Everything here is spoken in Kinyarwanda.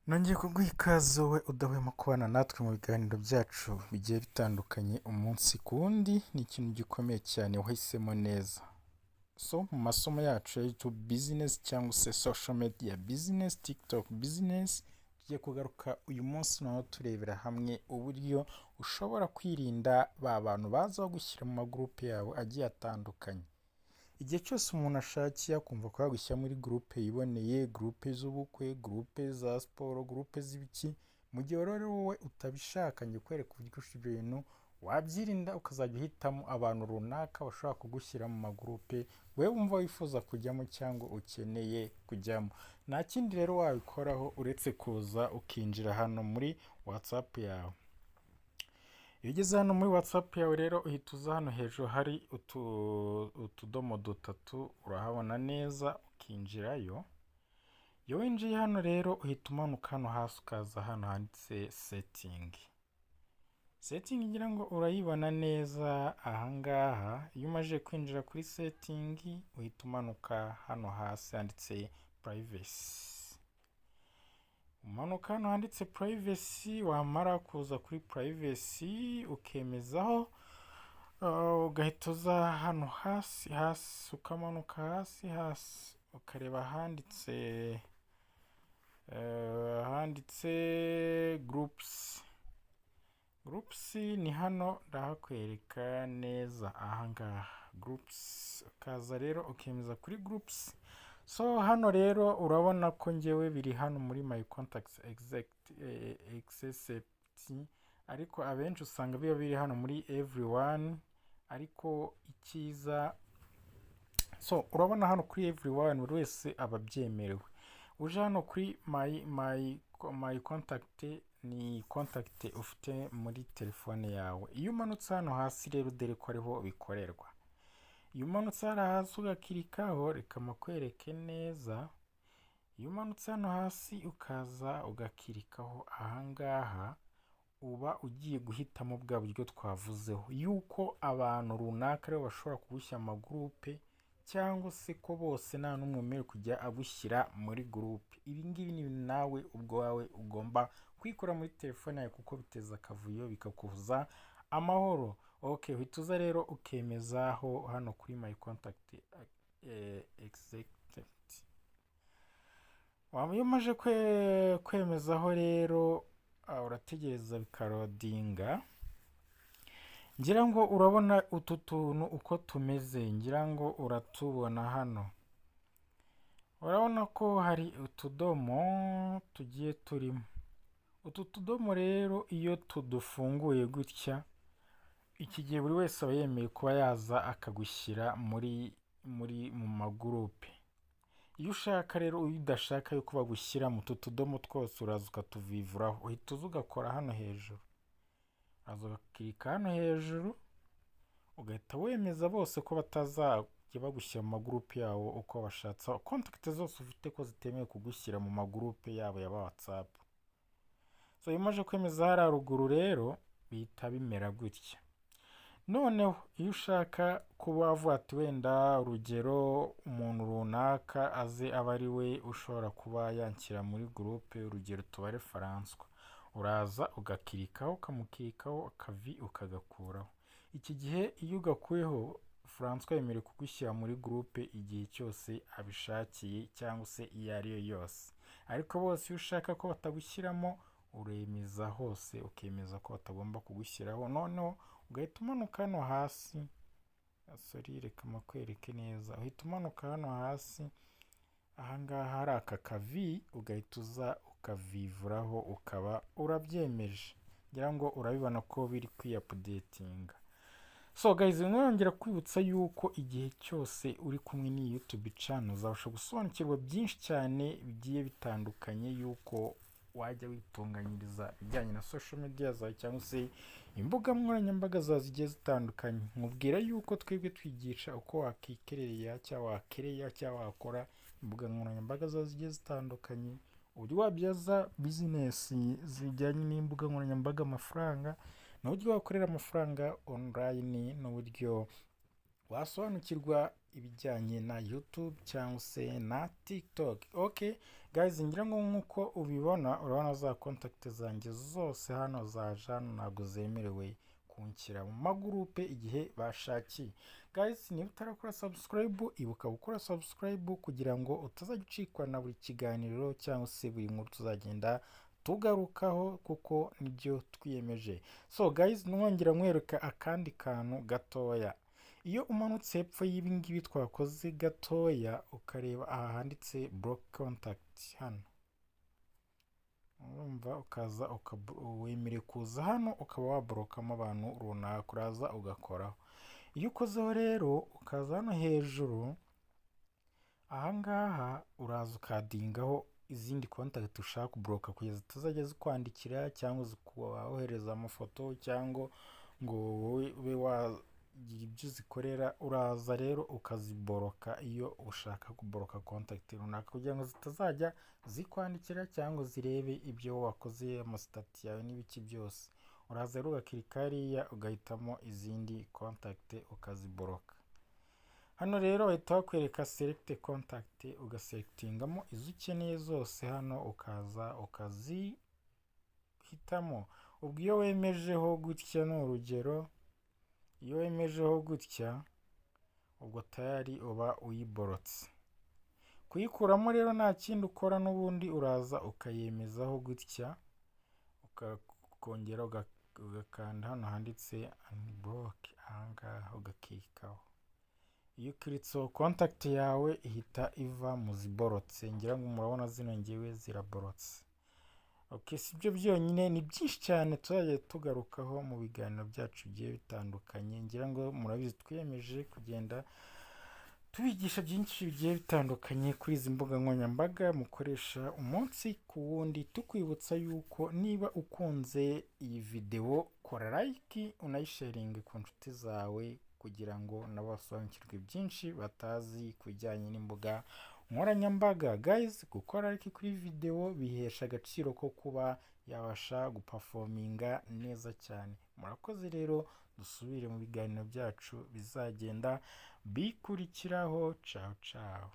Nongeye kuguha ikaze wowe udahwema kubana natwe mu biganiro byacu bigiye bitandukanye umunsi ku wundi. Ni ikintu gikomeye cyane, wahisemo neza. So mu masomo yacu ya YouTube business cyangwa se social media business, TikTok business, tugiye kugaruka uyu munsi noneho turebera hamwe uburyo ushobora kwirinda ba bantu baza bagushyira mu magurupe yabo agiye atandukanye. Igihe cyose umuntu ashakiye akumva ko yagushyira muri gurupe yiboneye, gurupe z'ubukwe, gurupe za siporo, gurupe z'ibiki, mu gihe rero wowe utabishaka, njye kwereka uburyo ibyo bintu wabyirinda, ukazajya uhitamo abantu runaka bashobora kugushyira mu magurupe wowe wumva wifuza kujyamo cyangwa ukeneye kujyamo. Nta kindi rero wabikoraho uretse kuza ukinjira hano muri WhatsApp yawe. Iyo ugeze hano muri WhatsApp yawe rero, uhita uza hano hejuru hari utudomo dutatu, urahabona neza, ukinjirayo. Iyo winjiye hano rero, uhita umanuka hano hasi, ukaza hano handitse setting. Setting ngira ngo urayibona neza ahangaha. Iyo umaze kwinjira kuri setting, uhita umanuka hano hasi handitse privacy. Umanuka hano handitse privacy, wamara kuza kuri privacy ukemezaho, ugahita uza hano hasi hasi, ukamanuka hasi hasi, ukareba ahanditse groups. Groups ni hano, ndahakwereka neza ahangaha groups. Ukaza rero ukemeza kuri groups. So hano rero urabona ko ngewe biri hano muri my contacts except, ariko abenshi usanga biba biri hano muri everyone. Ariko icyiza, so urabona hano kuri everyone buri wese aba abyemerewe. Uje hano kuri my contact, ni contact ufite muri telefone yawe. Iyo umanutse hano hasi rero, dore ko ariho bikorerwa. Iyo umanutse hano hasi ugakirikaho, reka makwereke neza. Iyo umanutse hano hasi ukaza ugakirikaho ahangaha, uba ugiye guhitamo bwa buryo twavuzeho yuko abantu runaka aribo bashobora kugushyira mu magurupe, cyangwa se ko bose nta n'umwe wemerewe kujya agushyira muri gurupe. Ibi ngibi ni ibintu nawe ubwawe ugomba kwikora muri telefone yawe, kuko biteza akavuyo, bikakubuza amahoro. Ok, uhita uza rero ukemezaho hano kuri my contact except. Iyo umaze kwemezaho rero, urategereza bikaloadinga. Ngira ngo urabona utu tuntu uko tumeze, ngira ngo uratubona hano. Urabona ko hari utudomo tugiye turimo. Utu tudomo rero iyo tudufunguye gutya, iki gihe buri wese aba yemeye kuba yaza akagushyira muri mu magurupe. Iyo ushaka rero, iyo udashaka yuko bagushyira mu utu tudomo twose, uraza ukatuvivuraho. Uhita uza ugakora hano hejuru, uraza ugakirika hano hejuru, ugahita wemeza bose ko batazajya bagushyira mu magurupe yabo uko bashatse. Contact zose ufite ko zitemewe kugushyira mu magurupe yabo ya WhatsApp. So iyo umaze kwemeza hariya ruguru rero, bihita bimera gutya. Noneho iyo ushaka kuba wavuga ati wenda urugero umuntu runaka aze aba ari we ushobora kuba yanshyira muri gurupe, urugero tubare Francois, uraza ugakirikaho, ukamukirikaho, akavi ukagakuraho. Iki gihe iyo ugakuyeho, Francois yemerewe kugushyira muri gurupe igihe cyose abishakiye cyangwa se iyo ari yo yose. Ariko bose iyo ushaka ko batagushyiramo, uremeza hose, ukemeza ko batagomba kugushyiraho, noneho ugahita umanuka hano hasi. Sorry, reka makwereke neza. Uhita umanuka hano hasi ahangaha hari aka kavi, ugahita uza ukavivuraho, ukaba urabyemeje. Ngira ngo urabibona ko biri kwiyaupdatinga. So guys, nongera kwibutsa yuko igihe cyose uri kumwe n'iyi YouTube channel, uzabasha gusobanukirwa byinshi cyane bigiye bitandukanye yuko wajya witunganyiriza ibijyanye na social media zawe cyangwa se imbuga nkoranyambaga zawe zigiye zitandukanye. Nkubwira yuko twebwe twigisha uko wakikereya cyangwa wakereya cyangwa wakora imbuga nkoranyambaga zawe zigiye zitandukanye, uburyo wabyaza business zijyanye n'imbuga nkoranyambaga amafaranga, n'uburyo wakorera amafaranga online, n'uburyo wasobanukirwa ibijyanye na YouTube cyangwa se na TikTok. Ok guys, Guys, ngira ngo nk'uko ubibona, urabona za contact zanjye zose hano zaje hano, ntabwo zemerewe kunshyira mu magurupe igihe bashakiye. Guys, niba utarakora subscribe, ibuka gukora subscribe kugira ngo utazajya ucikwa na buri kiganiro cyangwa se buri nkuru tuzagenda tugarukaho, kuko nibyo twiyemeje. So guys, nwongera nkwereka akandi kantu gatoya. Iyo umanutse hepfo y'ibi ngibi twakoze gatoya, ukareba aha handitse block contact hano, urumva ukaza wemerewe kuza hano ukaba waborokamo abantu runaka. Uraza ugakoraho. Iyo ukozeho rero, ukaza hano hejuru ahangaha, uraza ukadingaho izindi contact ushaka kuboroka kugeza zitazajya zikwandikira cyangwa zikohereza amafoto cyangwa ngo wowe ube wagira ibyo uzikorera. Uraza rero ukaziboroka iyo ushaka kuboroka contact runaka kugira ngo zitazajya zikwandikira cyangwa zirebe ibyo wakoze, ama status yawe n'ibiki byose. Uraza rero ugakirika hariya, ugahitamo izindi contact ukaziboroka. Hano rero bahita bakwereka select contact, ugaselectingamo izo ukeneye zose hano, ukaza ukazihitamo. Ubwo iyo wemejeho gutya, ni urugero, iyo wemejeho gutya, ubwo tayari uba uyiborotse. Kuyikuramo rero nta kindi ukora, n'ubundi uraza ukayemezaho gutya, ukongera ugakanda hano handitse unblock ahangaha, ugakirikaho. Iyo ukiritseho, contact yawe ihita iva mu ziborotse. Ngira ngo murabona zino ngewe ziraborotse. Okay, si byo byonyine, ni byinshi cyane tuzajya tugarukaho mu biganiro byacu bigiye bitandukanye. Ngira ngo murabizi, twiyemeje kugenda tubigisha byinshi bigiye bitandukanye kuri izi mbuga nkoranyambaga mukoresha umunsi ku wundi. Tukwibutsa yuko niba ukunze iyi videwo, kora like, unayisharinge ku nshuti zawe kugira ngo nabo basobanukirwe byinshi batazi ku bijyanye n'imbuga nkoranyambaga. Guys, gukora like kuri videwo bihesha agaciro ko kuba yabasha guperforminga neza cyane. Murakoze rero, dusubire mu biganiro byacu bizagenda bikurikiraho. Ciao ciao.